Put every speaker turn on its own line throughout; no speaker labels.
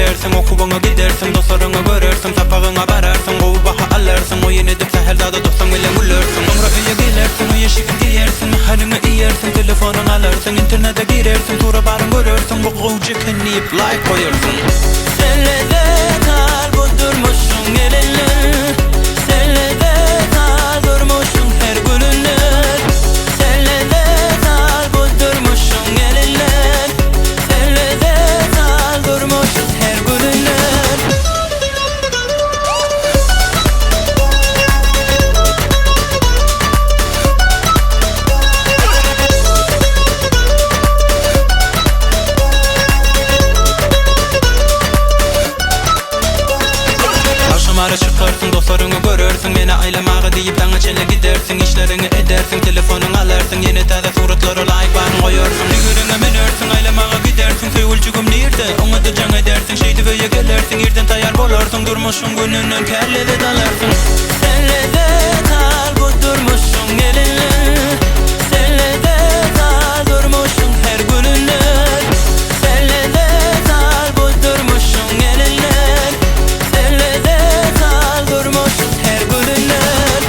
girersiň, okuwyňa gidersiň, Dostlaryňy görersiň, sapagyňa bararsyň, Gowy baha alarsyň, oýun edip sähel zada dostuň bilen gülersiň. Soňra öýe gelersiň, öý eşigin geýersiň, Naharyňy iýersiň, telefonyňy alarsyň, Internete girersiň, tura baryn görersiň, Bu gowja eken diýip laýk goýarsyň. Sen lezzet al bu durmuşyň elinden, Sen lezzet al durmuşyň her gününden, Sen lezzet al bu durmuşyň elinden, Sen lezzet al durmuşyň her gününden. Agşamara çykarsyň, dostlaryňy görersiň, Meni aýlamaga diýip daňa çenli gidersiň, Işleriňi edersiň, telefonyňy alarsyň, Ýene täze suratlara laýk baryn goýarsyň. Tigiriňe münersiň, aýlamaga gidersiň, Söýgüljigim nirde, oňa-da jaň edersiň, Şeýdip öýe gelersiň, irden taýýar bolarsyň, Durmuşyň gününden kän lezzet alarsyň. Sen lezzet al bu durmuşyň elinden, Sen lezzet al durmuşyň her gününden, Sen lezzet al bu durmuşyň elinden, Sen lezzet al durmuşyň her gününden.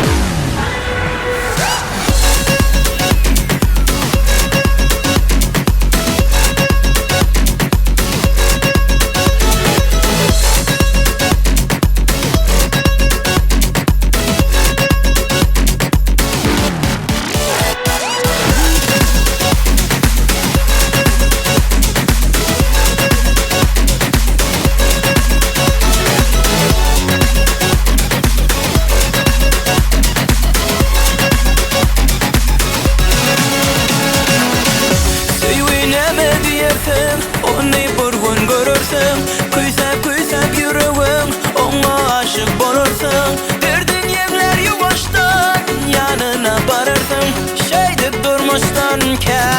Söýgi näme diýersiň, ony bir gün görersiň, Küýsäp-küýsäp ýüregiň oňa aşyk bolarsyň, Derdiň ýeňlär ýuwaşdan, ýanyna bararsyň, Şeýdip durmuşdan kä.